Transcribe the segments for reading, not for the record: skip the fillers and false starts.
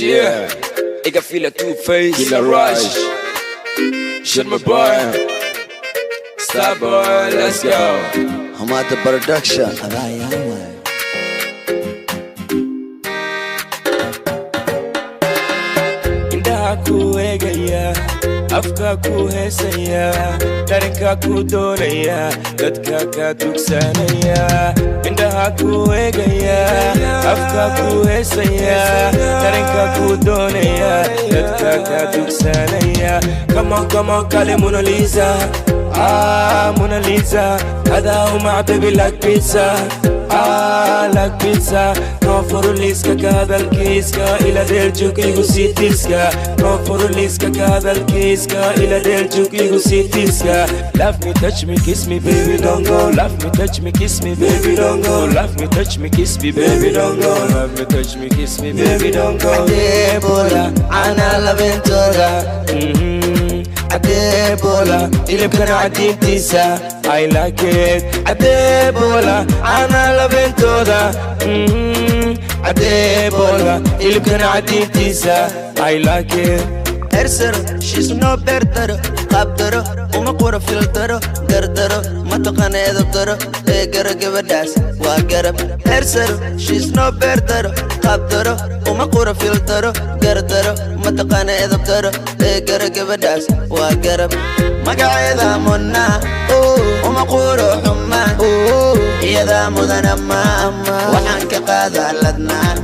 Yeah, iga fila Two Face. Killer Rush. Shit, my boy. Star boy, let's go. Hamada Production. Indhaha ku eegaya, afka ku heesaya, dharinka ku doonaya, dadka ka dugsanaya. Indhaha ku eegaya, afka ku heesaya, dharinka ku doonaya, dadka ka dugsanaya. Come on, come on, kale Mona Lisa. Ah, Mona Lisa. Adaa umac, baby, like pizza. Ah, like pizza. Noo furo liiska ka hadalkiiska, ila dheeljug igu sii tiiska. Noo furo liiska ka hadalkiiska, ila dheeljug igu sii tiiska. Love me, touch me, kiss me, baby, don't go. Love me, touch me, kiss me, baby, don't go. Love me, touch me, kiss me, baby, don't go. Love me, touch me, kiss me, baby, don't go. Cadebola caana labentooda. Cadebola hilibkana cadiintiisa. I like it. Cadebola caana labentooda. Cadebola hilibkana cadiintiisa. I like it. Ersaro, she's no beerdaro, qaabdaro, uma qura fildaro, gardaro, mataqana edabdaro, ee garo gabadhaas waa garab. Ersaro, she's no beerdaro, qaabdaro, uma qura fildaro, gardaro, mataqana edabdaro, ee garo gabadhaas waa garab. Magaceeda Munna, uma quro xumaan, iyadaa mudana ma, waxaan ka qaadaa ladnaan.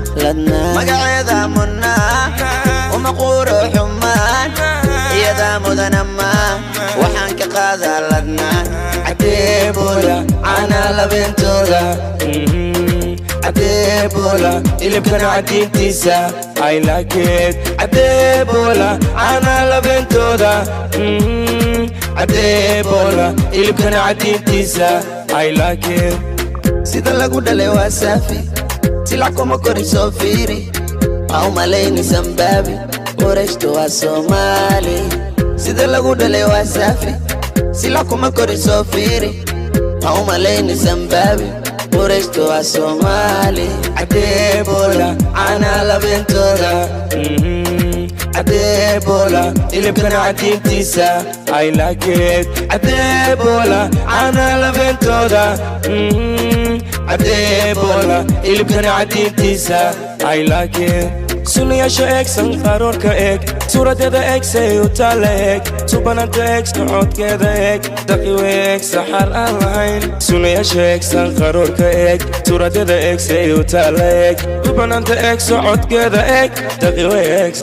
Magaceeda Munna, uma quro xumaan, iyadaa mudana ma, waxaan ka qaadaa ladnaan. Cadebola caana labentooda. Cadebola hilibkana cadiintiisa. I like it. Cadebola caana labentooda. Cadebola hilibkana cadiintiisa. I like it. Sida lagu dhalay waa saafi, silac kuma korin, soo fiiri, ha u malayni sambaabi, Qurayshtu waa Soomaali. Sida lagu dhalay waa saafi, silac kuma korin, soo fiiri, ha u malayni sambaabi, Qurayshtu waa Soomaali. Cadebola caana labentooda. Cadebola hilibkana cadiintiisa. I like it. Cadebola caana labentooda. Cadebola hilibkana cadiintiisa. I like it. Sunayaasha eeg, sanqaroorka eeg, suuradeeda eeg, say u taalla eeg, subananta eeg, socodkeeda eeg, daqiwe eeg, saxar aan lahayn. Sunayaasha eeg, sanqaroorka eeg, suuradeeda eeg, say u taalla eeg, subananta eeg, socodkeeda eeg, daqiwe eeg.